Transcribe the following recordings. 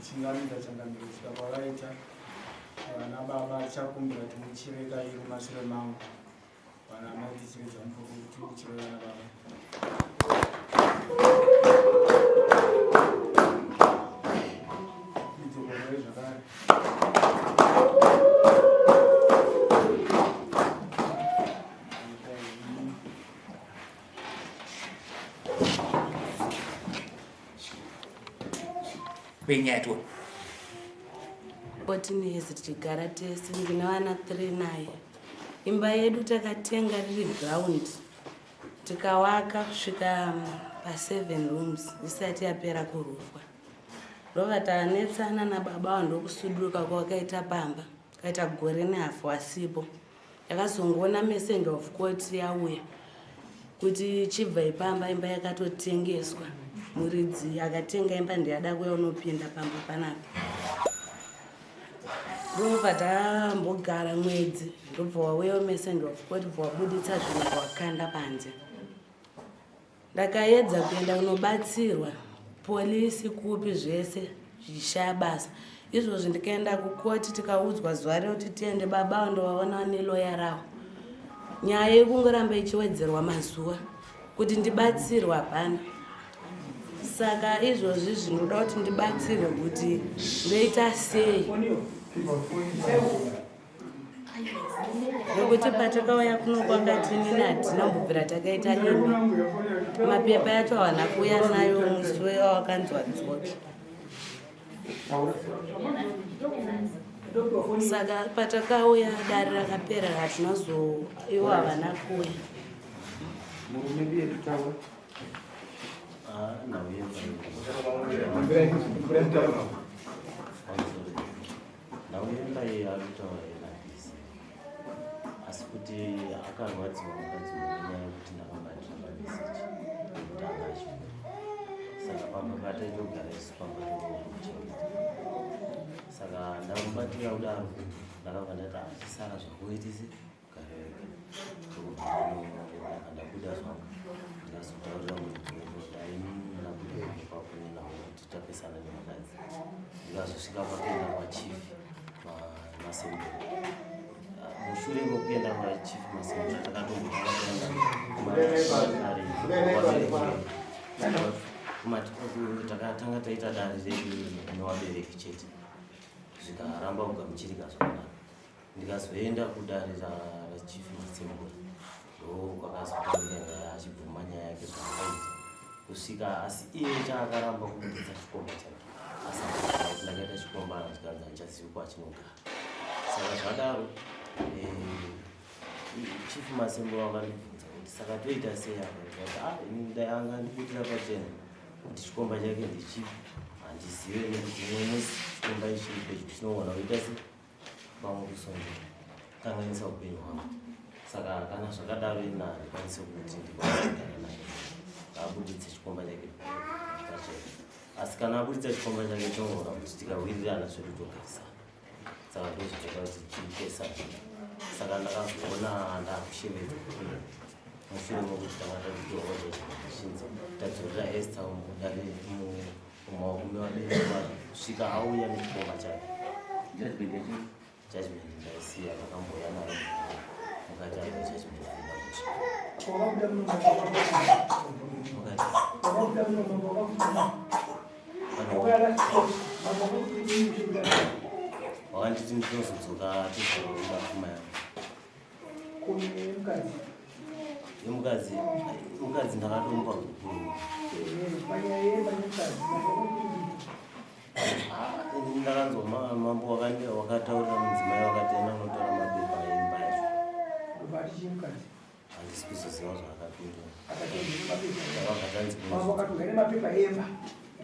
Chingamidza changamire kusvika kwavaita vana baba tichakumbira kuti muchireka iri mumashure mangu vana amai tichiridza mupururu tiri kuchire vana baba. Idzokorore zvakare. Penyaya tione. 14 years tichigara tese ndine vana 3 naye. Imba yedu takatenga riri ground tikawaka kusvika pa7 rooms isati yapera kurufwa. Ndobva tanetsana nababa ava ndokusuduruka kwakaita pamba kaita gore nehafu asipo. Ndakazongoona messenger of court yauya kuti chibva ipamba imba yakatotengeswa muridzi akatenga imba ndiyada kuya unopinda pamba panapa ndobva tambogara mwedzi ndobva wauya messenger of court bva wabuditsa zvinhu wakanda panze Ndakaedza kuenda kunobatsirwa polisi kupi zvese zvichishaya basa. Izvozvi ndikaenda kukoti tikaudzwa zuva rekuti tiende baba avo ndovaona neloya ravo. Nyaya yekungoramba ichiwedzerwa mazuva kuti ndibatsirwe hapana. Saka izvozvi zvinoda kuti ndibatsirwe kuti ndoita sei. Nekuti patakauya kuno kwakati nini hatina mbobvira takaita imba. Mapepa yacho havana kuuya nayo musi wawakanzwa dzoki. Saka patakauya dare rakapera hatina zo ivo havana kuuya. Murume ndiye tutaura. Ah, Nhau yemba iyi ari kutaura yena handisi asi kuti akarwadziwa mukadzi uyu nenyaya yekuti ndakamubatira pameseji yekuti anga achibuda saka pamba pataitogara isu pamba tokuchengeta saka ndamubatira kudaro ndakabva ndati hazvisara zvakuitise ndabuda zvangu ndikazotaurira muridzi wemota ndabuda papo nenawo kuti tapesana nemukadzi ndikazosvika pakuenda kwachief masembo mushure mekuenda kwachief masembo takatombotanga kuenda kumatare takatanga taita dare redu nevabereki chete zvikaramba kugamuchirika zvakanaka Ndikazoenda kudare raChief Matsembura ndokwakazotangira nyaya achibvuma nyaya yake zvaakaita kusvika asi iye chaakaramba kubuditsa chikomba chake asi ndakaita chikomba chikanzi handichazivi kwachinogara saka zvadaro eh, Chief Matsembura vakandibvunza kuti saka toita sei apa ndikati ah ini dai anga andibudira pachena kuti chikomba chake ndechipi handizive nekuti mumwe musi chikomba ichi chiri pedyo chinogona kuita sei pamwe kusondokanganisa upenyu hwangu saka kana zvakadaro ini handikwanise kuti ndikwanise kugara naye abuditse chikomba chake pachena asi kana abuditsa chikomba chake tinoona kuti tikawirirana zvedu togarisana saka ndozvitoita kuti tipesana saka ndakazoona ndakushevedzwa mushure mekuti tanga tatitorwa chinzi tadzorera ester mudare mumaoko mevabereki vake kusvika auya nechikomba chake Judgment yacho judgment ndaisiya vakambouya nayo mukati ayo judgment aida kusvika mukati wakanditi ndinozodzoka tozoronga pfuma yangu yemukadzi mukadzi ndakatomupa gupuro ndakanzwa mambo wakataurira mudzimai wakati ena unotora mapepa emba yacho handisi kuzoziva zvaakapindura ndakabva tanzi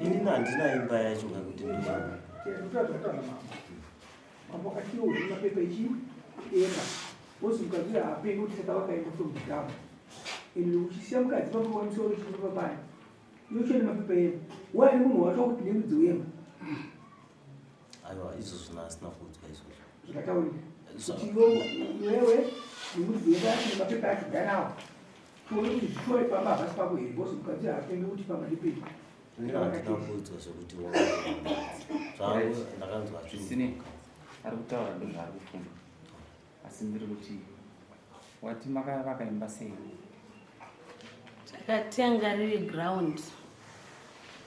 inini handina imba yacho kakuti ndiyo Mambo akati iwe une mapepa echi ema wozi mukadzi uyo haapengi kuti saka vakaenda from the ground and uchisiya mukadzi pamba pamusoro chiri papani iwe uchienda mapepa ema waine munhu wacho wakuti nemudzi wema aiwa izvozvo naasina kuudzwa izvozvo zvikataurika kuti iwewe nemudzi wema yacho nemapepa acho ganawo tione kuti zvishuwa pamba hapasi pako here because mukadzi haapengi kuti pamba ndipei Handina kuudzwa zvekuti Ndakanzwa. Zvisinei, ari kutaura ndozvaari kufunga, asi ndiri kuti wati makavaka imba sei? Takatenga riri ground,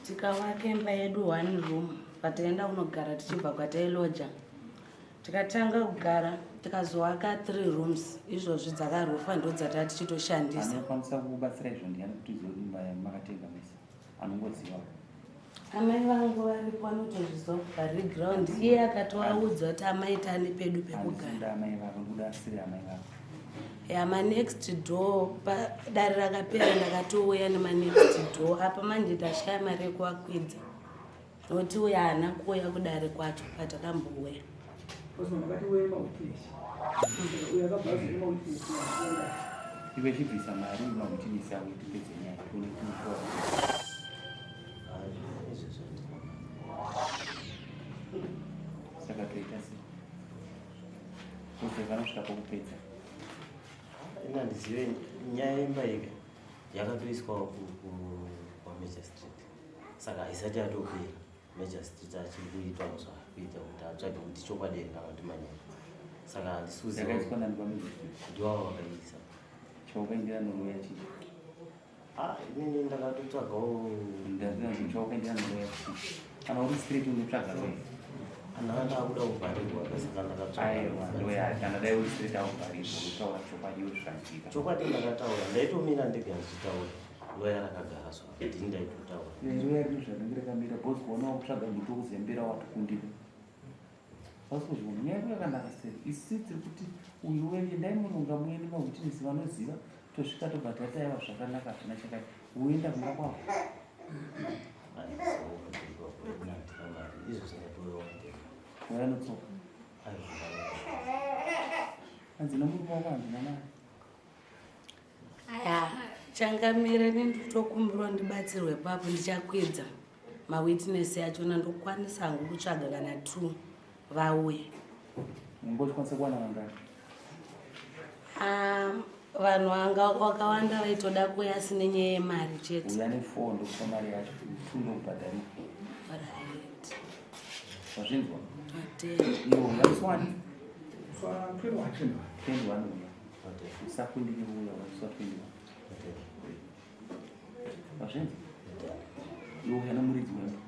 tikavaka imba yedu one room. Pataenda kunogara tichibva kwatailoja, tikatanga kugara, tikazovaka three rooms. Izvozvi dzakarufa, ndo dzata tichitoshandisa. Anokwanisa kukubatsira izvo ndiani kuti uzive kuti imba makatenga mese? Anongoziva? Amai vangu varipo, vanotozviziva kubva riri ground. Iye akatovaudza kuti amai tane pedu pekugara. Handisida amai vako, ndikuda asiri amai vako. Ya, manext door. Padare rakapera ndakatouya nemanext door apa. Manje tashaya mari yekuvakwidza nokuti uya haana kuuya kudare kwacho patakambouya. Because makati uye mawitness, uyo akabva azone mawitness. Iwe chibvisa mari mawitness avo, tipedze nyaya, tione kuitaura. Izvezvo handina. Saka toita sei? Kuze vanosvika pokupedza. Ina handizive. Nyaya yemba ika yakatoiswawo kwamagistrate, saka haisati yatopera. Magistrate achiri kuitawo zvaari kuita kuti atsvage kuti chokwadi here kana kuti manyaya, saka handisi kuziva. Yakaiswa nani kwamagistrate? Ndiwavo vakaisa. Chaukaendera noroya chii? Ah, inini ndakatotsvagawo. Chaukaendera noroya chii? Kana uri straight unotsvaga roya? Andanga ndakuda kuvharirwa, saka ndakatsvaga. Aiwa, roya kana dai uri straight auvharirwa. Kutaura chokwadi iwe zvikanzwika. Chokwadi ndakataura, ndaitomira ndega ndichitaura, loya rakagara zvaro, ndini ndaitotaura. Roya rino zvarinenge rakamira bhozi, kuona wakutsvaga muti wekuzembera, watukundika vasikuzviona. Nyaya yako yakanaka sei? Isi tiri kuti uyu weye, endai munonga muende mawitness vanoziva, tosvika tobva tataiwa zvakanaka, hazvina chakati uenda kumba kwavo. Handizivo kuti ipapo handina mari, izvo ndatowewa ndega. Uya notsoka. Aiwa. Hanzi nomurume wako handina mari. Aya, changamire, nenditokumbirwa ndibatsirwe papo. Ndichakwidza mawitness achona, ndokwanisa hangu kutsvaga kana two vauye. Ungochikwanisa kuwana vangani? Ah, vanhu vanga vakawanda vaitoda kuuya, asi nenyaya yemari chete. Uya nefour, ndokupa mari yacho, two ndokubhadharira. Right. Wazvinzwa? Atenda. Iwo uya wani? Fa 21. 21 uya. Usakundike uya waiswa 21. Wazvinzwa? Iwo uya nomuridzi wemba.